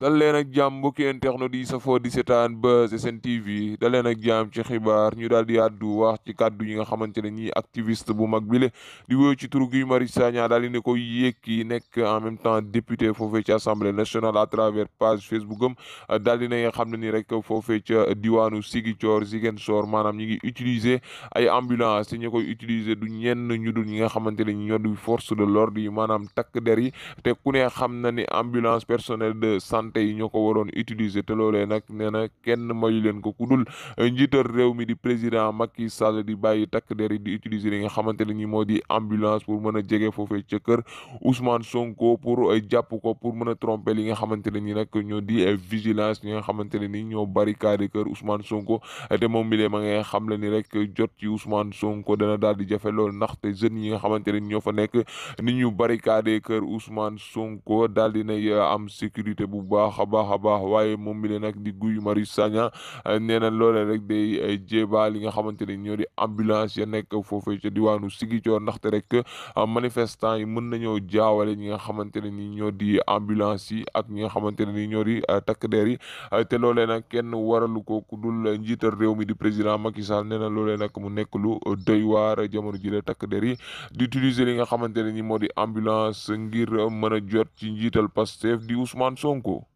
dal leen ak jàmm mbokki internet yi safoo di seetaan Buzz SN TV dal leen ak jàmm ci xibaar ñu daal di àddu wax ci kàddu yi nga xamante ne ñii activiste bu mag bile di wéy ci turu Guy Marius Sagna daal di ne ko yékki nekk en même temps député foofee ci assemblée nationale à travers page Facebook am daal di ne nga xam ne ni rek foofee ca diwaanu Ziguinchor Ziguinchor maanaam ñi ngi utiliser ay ambulance te ñu koy utiliser du ñenn ñu dul ñi nga xamante ne ñi ñoo di force de l'ordre yi maanaam takk der yi te ku ne xam na ni ambulance personnel de santé yi ñoo ko waroon utiliser te loolee nag nee na kenn mayu leen ko ku dul njiital réew mi di président Macky Sall di bàyyi takk der yi di utiliser li nga xamante ne ni moo di ambulance pour mën a jege foofee ca kër Ousmane Sonko pour jàpp ko pour mën a tromper li nga xamante ne ni nag ñoo di vigilance ñi nga xamante ne ni ñoo barricade kër Ousmane Sonko te moom mi lee ma nga xam le ni rek jot ci Ousmane Sonko dana daal di jafe lool ndaxte jeunes yi nga xamante ne ñoo fa nekk ni ñu barricade kër Ousmane Sonko daal di nay am sécurité bu baax a baax waaye moom mi leen nag di Guy Marius Sagna nee na loolee rek day jéebaa li nga xamante ne ñoo di ambulance ya nekk foofee ca diwaanu Ziguinchor ndaxte rek manifestant yi mën nañoo jaawale ñi nga xamante ne ni ñoo di ambulance yi ak ñi nga xamante ne ni ñoo di takk der yi te loolee nag kenn waralu ko ku dul njiital réew mi di président Macky Sall nee na loolee nag mu nekk lu doy waar jamono jile takk der yi di utiliser li nga xamante ne ni moo di ambulance ngir mën a jot ci njiital Pastef di Ousmane Sonko.